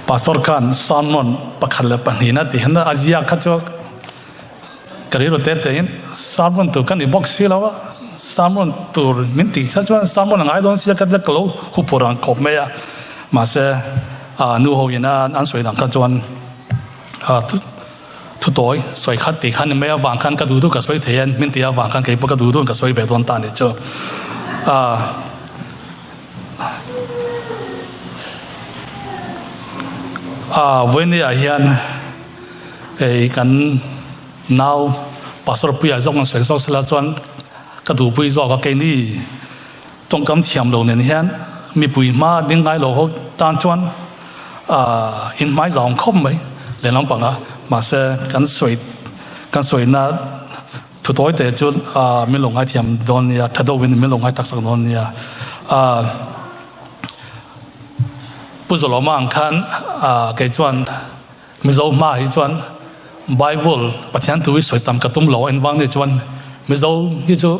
Pastor khan sermon pakhat leh pahnihna tih hian a ziak kha chu ka rilru te te in sermon tur ka ni bawk si lo a, sermon tur min tih kha chuan sermon a ngai dawn sia ka tia ka lo huphurh ang khawp mai a, mahse nu ho ina an sawi dang kha chuan thu tawi sawi khat tih khan ni mai avang khan ka duh duh ka sawi thei a, min tih avang khan keipawh ka duh duh ka sawi ve dawn ta a nih chu. Ah vawinia hian hei kan nau pastor puia zawk an sawi zawk sela chuan ka duhpui zawk a keini tawngkam thiam lo nen hian mipui hma ding ngai lo ho tan chuan ah in hmai zau ang khawp mai lehlam panga mahse kan sawi kan sawina. Thu tawi te chu min lo ngaithiam dawn nia, tha deuhin min lo ngai tak sak dawn nia. Pu Zalawma ang khan kei chuan Mizo hma hi chuan Bible Pathian thu hi sawi tam ka tum lo a invang ni chuan Mizo hi chu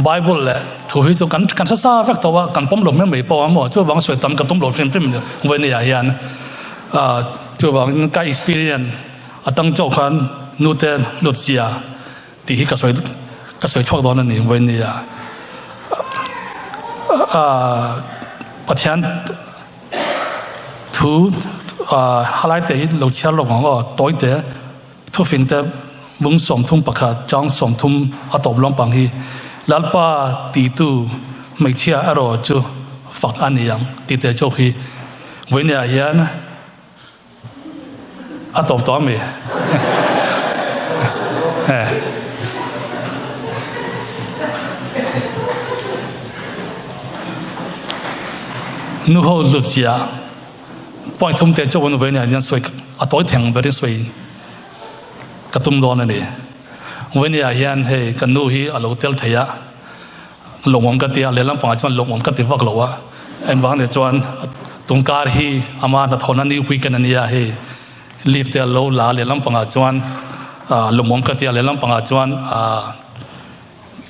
Bible leh thu hi chu kan kan hre sa vek tawh a, kan pawm lo mai mai pawh a maw chuvang sawi tam ka tum lo hrim hrim vawinia hian chuvangin ka experience A tang chauh khan nute lut zia tih hi ka sawi ka sawi chhuak dawn a ni vawinia. Pathian thu halai te hi lo chhiar lawk ang aw tawi te thufing te bung 31 chang 30 a tawp lampang hi Lalpa tihtu hmeichhia erawh chu fak a ni ang tih te chauh hi vawinia hian A tawp tawh ami? Eh. Nu ho lut zia point thum te chauh an vawi nia hian sawi a tawi theng berin sawi ka tum dawn a ni. Vawi nia hian hei kan nu hi a lo tel thei a, Lawngawm ka ti a, lehlam pangah chuan lawngawm ka ti vak lo a, engvang nih chuan tungkar hi ama hnathawhna ni weekend a nia hei leave te a lo la a, lehlam pangah chuan lawngawm ka ti a, lehlam pangah chuan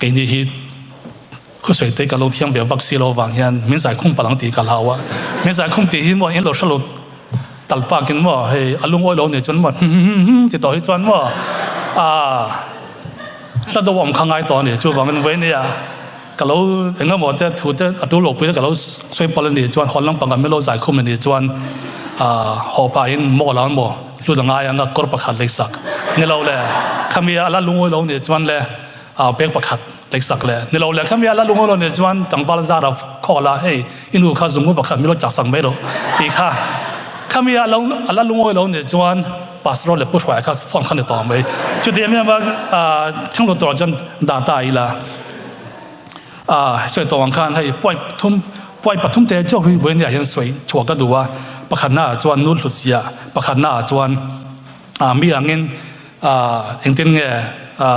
keini hi thusawi te ka lo thiam ve vak si lo avang hian min zaikhum palh ang tih ka hlau a, min zaikhum tih hi maw in lo hre lo tal pakin maw hei a lungawi lo nih chuan maw hum ti tawh hi chuan maw ah. Hla deuh awm kha ngai tawh a ni. Chuvangin vawinia ka lo eng emaw te thu te a tu lo pui te ka lo sawi palh a nih chuan hawn lampang ah min lo zai khum a nih chuan ah haw pahin maw la maw hlut a ngai ang a kawr pakhat lei sak ni lo le khami a la lungawi lo nih chuan le ah bag pakhat lei sak le ni lo le khami a la lungawi lo nih chuan tlangval zar a khawl a hei i nu kha zungu pakhat min lo chak sak mai rawh tih kha khami a la lungawi lo nih chuan Pastor leh Pu Hruaia kha phone kha ni tawh mai. Chuti em em a thinglut turah chuan dah ta ila. Sawi tawh ang khan hei point thum point pathum te chauh hi vawiin ah hian sawi chhuah ka duh a. Pakhatna ah chuan nu hlut ziah, pakhatna ah chuan mi angin engtin nge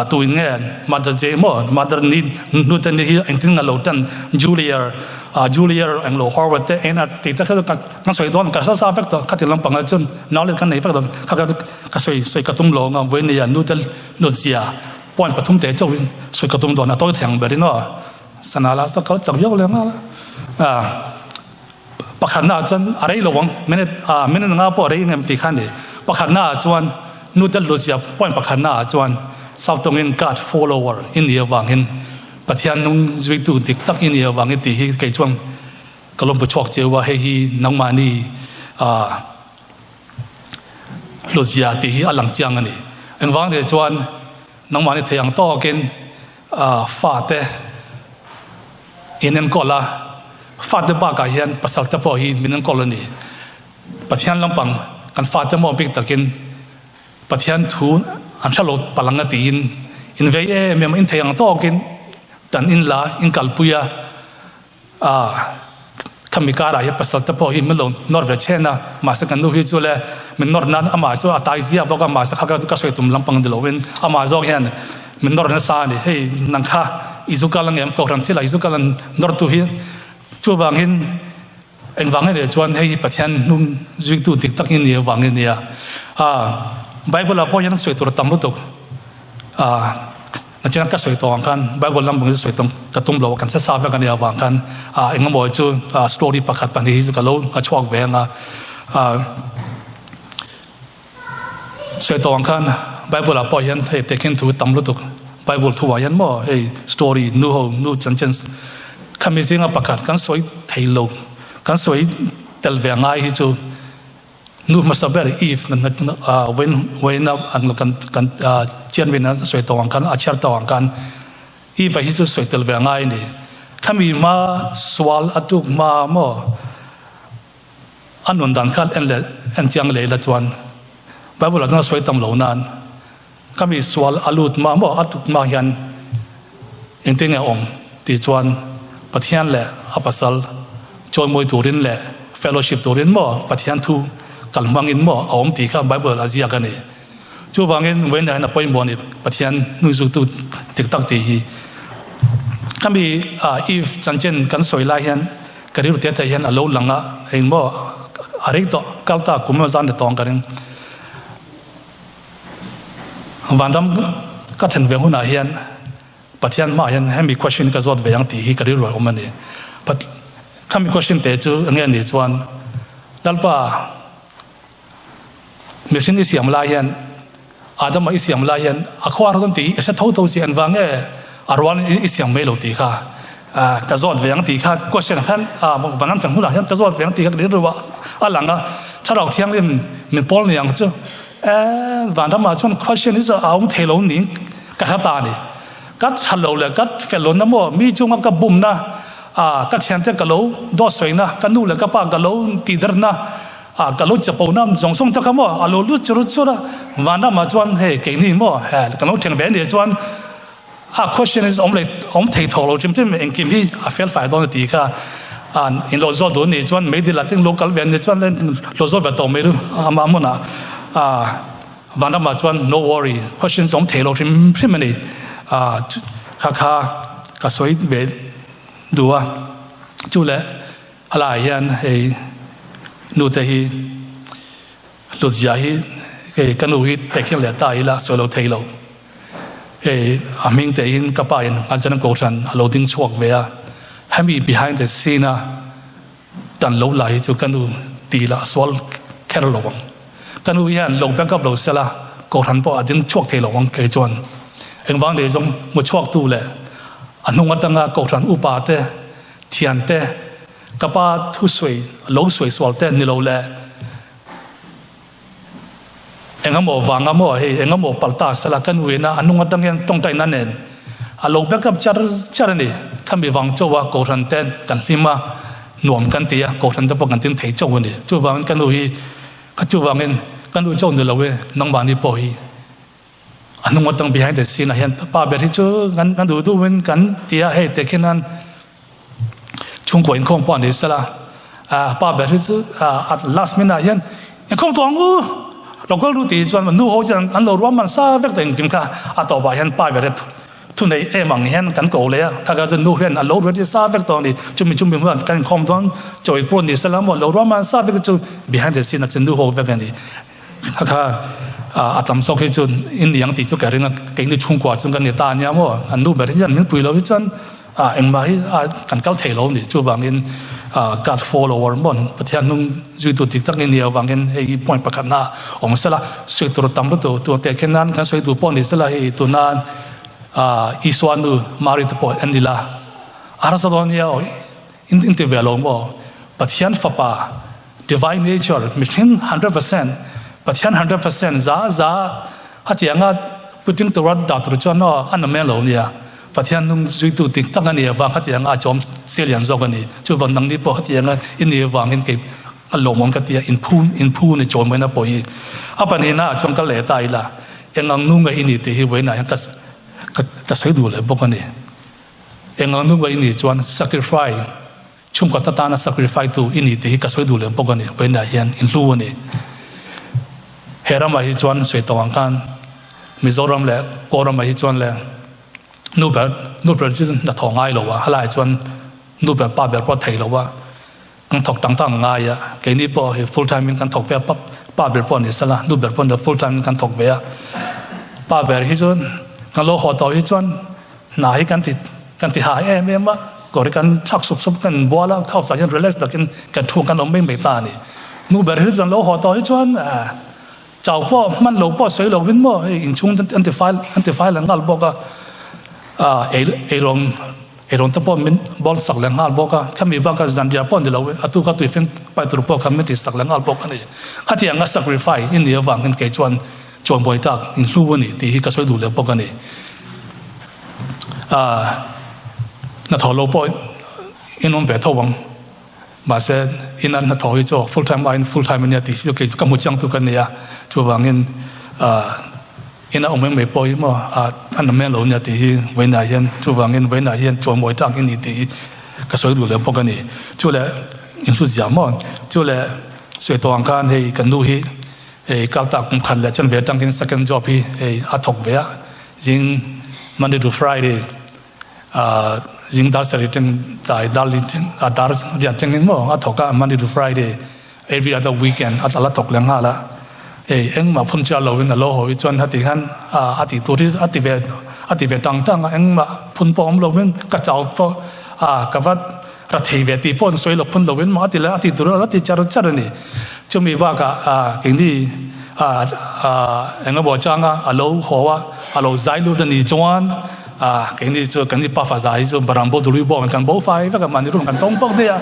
tuin nge Mother J maw Mother ni nu te ni hi engtin nge lo tan Julier Julier englo Howard te eng tih te kha chu kan sawi dawn ka hre sa vek tawh khati lampang ah chuan Knowledge kan nei vek lo kha kha ka sawi sawi ka tum lo ang a vawiin ah nu te lut zia point pathum te chauh in sawi ka tum dawn a tawi thei ang ber in aw sana la chuan kal chak viau leh nghal a pakhat na ah chuan a rei lo ang minute ah minute nga pawh a rei em tih kha a ni pakhat na ah chuan nu te lut zia point pakhat na ah chuan south tawngin God follower i nih avangin Pathian nung zuitu dik tak i nih avangin tih hi kei chuan Ka lawmpu chhuak cheu a, hei hi nangmahni hlutzia tih hi a lang chiang a ni. Engvang leh chuan nangmahni thei ang tawkin fate in enkawl a, fate bakah hian pasal te pawh hi min enkawl a ni. Pathian lampang kan fate maw bik takin Pathian thu an hre lo palh ang a tiin in vei em em a, in thei ang tawkin kan in la in kalpui a. A, khami karah hian pasal te pawh hi min lo nawr ve chhen a, mahse kan nu hi chu le min nawr nan amah chu a tai ziak bawk a, mahse kha ka sawi tum lampang ni loin amah zawk hian min nawr nasa a ni, hei nang kha i zu kal angem kohhran thil ah i zu kal ang nawr tu hi chuvangin engvang nge chuan hei hi Pathian hnung zuitu dik tak i ni avangin a nia, a Bible ah pawh hian sawi tur a tam lutuk a. Nachina ka sawi tawh ang khan Bible lam bang sawi tawng ka tum lo kan sa vek ani awang khan a engemaw chu story pakhat pahnih hi chu ka lo ka chhuak ve anga sawi tawh ang khan Bible ah pawh hian hei tehkhin thu tam lutuk Bible thu ah hian maw hei story nu ho nu chanchin khami zinga pakhat kan sawi thei lo kan sawi tel ve ngai hi chu Nu hmasa ber Eve vawiina an kan kan chianmin a sawi tawh ang khan a chhiar tawh ang khan Eve hi chu sawi tel ve a ngai a ni. Khami hma sual a tuk hma maw a nun dan khan en leh en chiang leh ila chuan Bible ah chuan a sawi tam lo nan Khami sual a lut mah maw a tuk mah hian engtin nge a awm tih chuan Pathian leh a pasal chawimawi turin leh fellowship turin maw Pathian thu kal hmangin maw a awm tih kha Bible a ziak a ni. Chuvangin vawiinah hian a pawimawh a ni Pathian hnuizutu dik tak tih hi. Khami Eve chanchin kan sawi lai hian ka rilru te te hian a lo lang a, engmaw a rei tawh kal ta kum emaw zan leh tawng ka ring. Vanram ka thlen ve hunah hian Pathian hmaah hian hemi question ka zawt ve ang tih hi ka rilru a awm a ni. Khami question te chu enge ni chuan Lalpa mihring i siam lai hian Adama i siam lai hian a khuar dawn tih i hre tho tho si engvang nge a rual i siam mai lo tih kha ka zawt ve ang tih kha question khan vanram thlen hunah hian ka zawt ve ang tih kha ka rilru a lang a Thlarau Thianghlim min pawl ni ang chu. Eh, vanramah chuan question hi chu a awm thei lo ning ka hre ta a ni. Ka that lo leh ka fel lo na maw, mi chunga ka bumna, ah, ka thiante ka lo dawt sawina, ka nu leh ka pa ka lo tihderna, ah, ka lo chapo na zawng zawng te kha maw a lo lut chur chur a. Vanramah chuan hei keini maw, he ka lo thleng ve ania chuan A question is awm leh awm thei tho lo hrim hrim engkim hi a fel fai dawn a tih kha an in lo zawt duh ni chuan meidil ah ting lo kal ve ni chuan lo zawt ve tawh mai ru ama hmunah a vanramah chuan no worry question awm thei lo hrim hrim a ni a kha kha ka sawi ve duh a chu leh halaiah hian hei nute hi Hlutzia hi kei ka nu hi tehkhin leh ta ila sawi lo thei lo. Hei a hming te in ka pa in Nghazen Kohhran a lo ding chhuak ve a, hemi behind the scene a tan lo la hi chu ka nu ti la sual kher lo ang. Ka nu hian lo back up lo sela Kohhran pawh a ding chhuak thei lo ang kei chuan. Engvang leh zawng hmu chhuak tu leh a hnung atanga Kohhran upa te, thian te, Ka pa thusawi lo sawi sual te ni lo le. Engemaw vanga maw hei engemaw palh ta sela ka nuin a a nung atang hian tawngtaina nen a lo back up char char a ni. Khami vang chauh a Kohhran te kan hlim a nuam kan ti a Kohhran te pawh kan tin thei chauh a ni. Chuvangin ka nu hi ka chuvangin ka nu chauh ni lo e nangmahni pawh hi a hnung atang behind the scene ah hian pa ber hi chu kan kan duh duh in kan ti a hei te khian chhungkaw inkhawm pawh ani sela ah pa ber hi chu ah last minute ah hian inkhawm tawh ang u local ru tih chuan nu ho chuan an lo ruahman sa vek tawh engkim kha a tawpah hian pa ber hi thu nei em ang hian kan ko leh a kha kha chu nu hian a lo ready sa vek tawh a ni chumi chumi huan kan inkhawm dawn chawi pawh ni sela maw lo ruahman sa vek chu behind the scene ah chuan nu ho vek a ni. Kha kha a tam zawk hi chu in ni ang tih chu ka ring a, keini chhungkua chu kan ni ta ania maw, an nu ber hian min pui lo hi chuan engmah hi kan kal thei lo a ni. Chuvangin God follower maw Pathian hnung zuitu dik tak i nih avangin hei hi point pakhatna awm sela, sawi tur tam lutuk tur teh khen nan kan sawi duh pawh ni sela hei tuna Isua nu Mari te pawh en ila a harsa dawn nia aw in ti ve lo maw Pathian fapa Divine nature mihring 100% Pathian 100% za za hetianga puitling tura dah tur chuan aw a namen lo nia. Pathian nung zuitu dik tak a ni avang hetianga a chawm selian zawk a ni. Chuvang nangni pawh hetianga i ni avangin kei a lawmawm ka ti a, inphu inphu ni chawmawina pawh hi a pahnihna ah chuan ka leh ta ila eng ang nu nge i ni tih hi vawiinah hian ka ka sawi duh leh bawk a ni. Eng ang nu nge i nih chuan sacrifice Chhungkhat atana sacrifice tu i ni tih hi ka sawi duh lem bawk a ni, Painah hian in hlu a ni. He ramah hi chuan sawi tawh ang khan Mizoram leh Kawlramah hi chuan leh nu ber nu ber chu hna thawh ngai lo a, helaiah chuan nu ber pa ber pawh a thei lo a, kan thawk tang tang ngai a, keini pawh hi full time in kan thawk ve a, pa ber pawh a ni sela nu ber pawh full time in kan thawk ve a, pa ber hi chu. Kan lo haw tawh hi chuan hna hi kan ti kan ti hai em em a, kawr hi kan chhak sup sup kan inbual a, couch ah hian relax takin kan thu kan awm mai mai ta a ni. Nu ber hi chuan lo haw tawh hi chuan chau pawh hman lo pawh sawi lovin maw hei inchhung an ti fai an ti fai leh nghal bawk a, ei eirawng Eirawng te pawh min bawl sak leh nghal bawk a, khami bakah zanriah pawh ni lo a tuka tui feng pai tur pawh kha min ti sak leh nghal bawk a ni. Khatiang a sacrifice i nih avangin kei chuan chuanbuai tak in hlu a ni tih hi ka sawi duh leh bawk a ni. Aaa hnathawh lo pawh in awm ve tho ang, mahse ina hnathawh hi chu full time aiin full time a nia tih hi chu kei chu ka hmu chiang tuk a nia, chuvangin aaa. Ina awm em mai pawh hi maw a na mai lo nia tih hi vawiinah hian chuvangin vawiinah hian chawimawi tlak i ni tih hi ka sawi duh leh bawk a ni. Chu leh inhlu ziah maw? Chu leh sawi tawh ang khan hei kan nu hi hei kal tak kum khat leh chen ve atangin second job hi hei a thawk ve a, zing Monday to Friday zing dar sarih teng tlai dar li teng dar riat tengin maw a thawk a Monday to Friday. Every other weekend a la thawk leh nghal a, hei engmah phun chiah lo in a lo haw hi chuan heti hian a tih tur hi a ti ve a ti ve tang tang a, engmah phun pawh awm lo in ka chau pawh a ka va ra thei ve tih pawh an sawi lo phun lo in maw a ti leh a tih tur a ti char char a ni. Chumi bakah a keini a a engemaw changa a lo haw a a lo zai lut a nih chuan A, keini chu kan i pafa za hi chu Barambo Dului bawk kan bo fai vek a, mahni room kan tawng bawk daih a,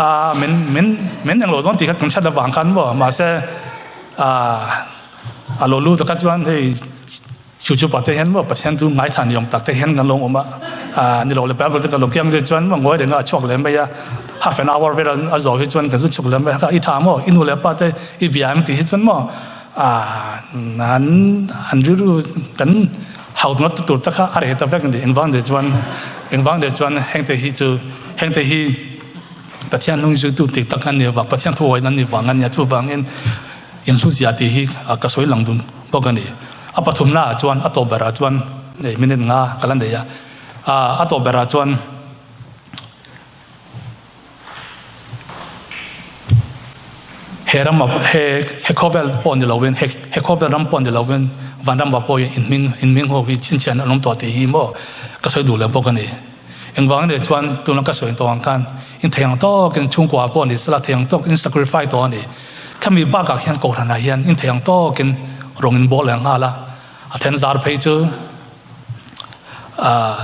a min min min englo dawn tih kha kan hriat avang khan maw, mahse a a lo lut kha chuan hei chu chu pate hian maw Pathian chu ngaithla ni awm tak te hian kan lo awm a, a ni lo le Bible te kan lo kiang leh chuan maw ngawi reng a a chhuak leh mai a, half an hour vel a zawh hi chuan kan zu chhuk leh mai a, kha i tha maw i nu leh pa te i bia em tih hi chuan maw a an an rilru kan Hauhna tur te kha a reh ta vek a ni. Engvang leh chuan engvang leh chuan hengte hi chu hengte hi Pathian hnung zuitu tih tak an ni avang Pathian thuawina an ni vang a nia chuvangin inhluzia tih hi ka sawi lang dun bawk a ni. A pathumna ah chuan a tawp berah chuan hei minute nga ka la nei a, a tawp berah chuan He ram he he khawvel pawh ni lovin he he khawvel ram pawh ni lovin van ram ah pawh in hming in hming ho hi chhinchhiah an awm tawh tih hi maw ka sawi duh leh bawk a ni. Engvang nih chuan tuna ka sawi tawh ang khan in thei ang tawkin chhungkua pawh ni sela thei ang tawkin sacrifice tawh a ni. Khami bakah khian kohhranah hian in thei ang tawkin rawng in bawl leh nghal a, a then zar phei chu ah.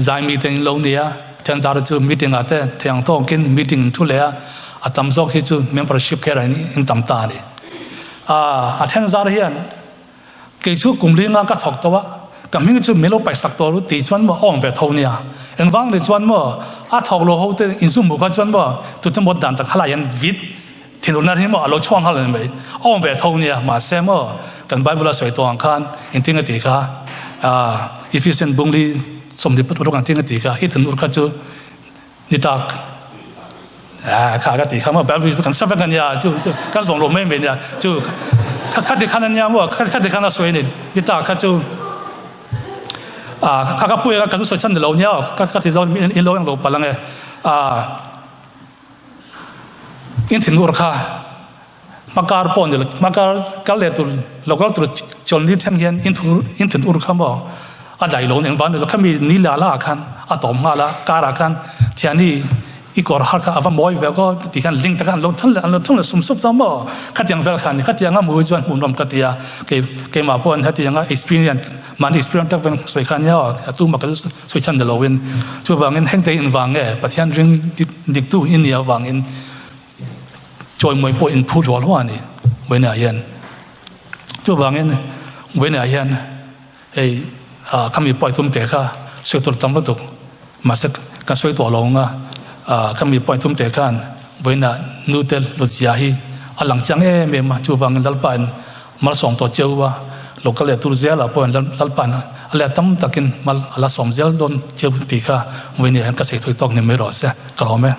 Zai meeting lo nia, Thianzara chu meeting ah te thei ang tawkin meeting in thu leh a, a tam zawk hi chu membership kher ah in tam ta a ni. A Thianzara hian kei chu kum linga ka thawk tawh a, ka hming chu min lo paihsak tawh ru tih chuan maw a awm ve tho nia. Engvang leh chuan maw a thawk lo ho te inzum hmuh kha chuan maw tute maw dan tak khalai hian vit thinurna hi maw a lo chhuak nghal a ni mai. A awm ve tho nia, mahse maw kan Bible a sawi tawh ang khan engtin a tih kha Ephesian bungli 26 ang tin a tih kha i thinur kha chu ni tak kha ka tih kha maw Bible chu kan hre vek a nia chu chu kan zawng lo mai mai nia chu kha kha ti khan a nia maw kha kha ti khan a sawi a ni ni tak kha chu kha ka pui a kan sawi chhan ni lo nia ka ka ti zawng in lo eng lo palh ang e in thinur kha Hmakar pawh ni lo, hmakar kal leh tur lo kal tur chawlhni then hian in thu in thin ur kha maw a dai lo eng vang ni lo khami ni la la ah khan a tawm nghal a kar ah khan thiani i kawr har kha a va mawi ve kaw ti khan ling tak a an lo thun leh an lo thun leh sum sup ta maw khatiang vel khan khatiang a mui chuan hmuhnawm ka ti a kei keimah pawh hetiang a experience mahni experience tak veng sawi kha nia aw a tumah ka sawi chhan ni lo in chuvangin hengte invang nge Pathian ring diktu i nih avangin Chawimawi pawh in phut rual huah a ni Vawiinah hian. Chuvangin Vawiinah hian hei khami pawi tum teh kha sawi tur tam lutuk mahse kan sawi tawh lo ang a, khami pawi tum teh khan Vawiinah nute lutzia hi a lang chiang em em a, chuvangin Lalpain malsawm tawh cheu a, lo kal leh tur zelah pawhin Lalpain a let tam takin mal a la sawm zel dawn cheu tih kha Vawiinah hian ka sawi tawk ni mai rawh se ka lawm e.